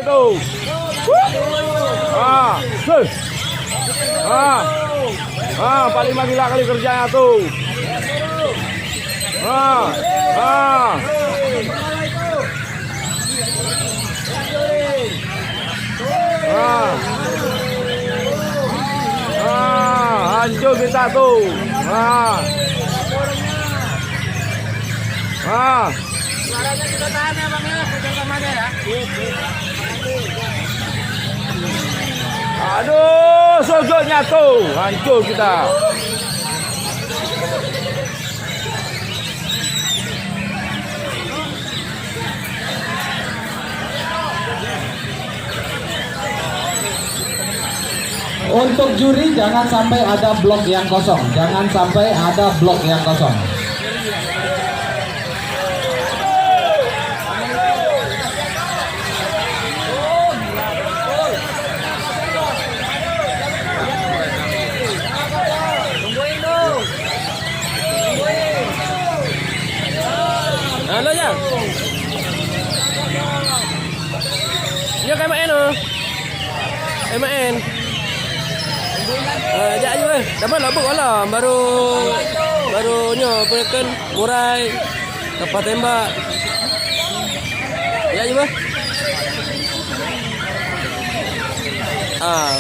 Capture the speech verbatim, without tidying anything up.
Tu. Ha. Hei. Ha. Ha, Pak Lima gila kali kerjanya tu. Ha. Ha. Ha. Ha, hancur kita tu. Ha. Ha. Suaranya kita tahan ya, Bang, ya. Kita sama aja ya. Aduh, sojok nyatu. Hancur kita. Untuk juri, jangan sampai ada blok yang kosong. Jangan sampai ada blok yang kosong. Halo, ya. Nyoe ka M N oh. M N. Eh, jak je weh. Dah malam buk malam. Baru, baru nyoe, apa kan, murai. Kapal tembak. Jak je weh. Ah.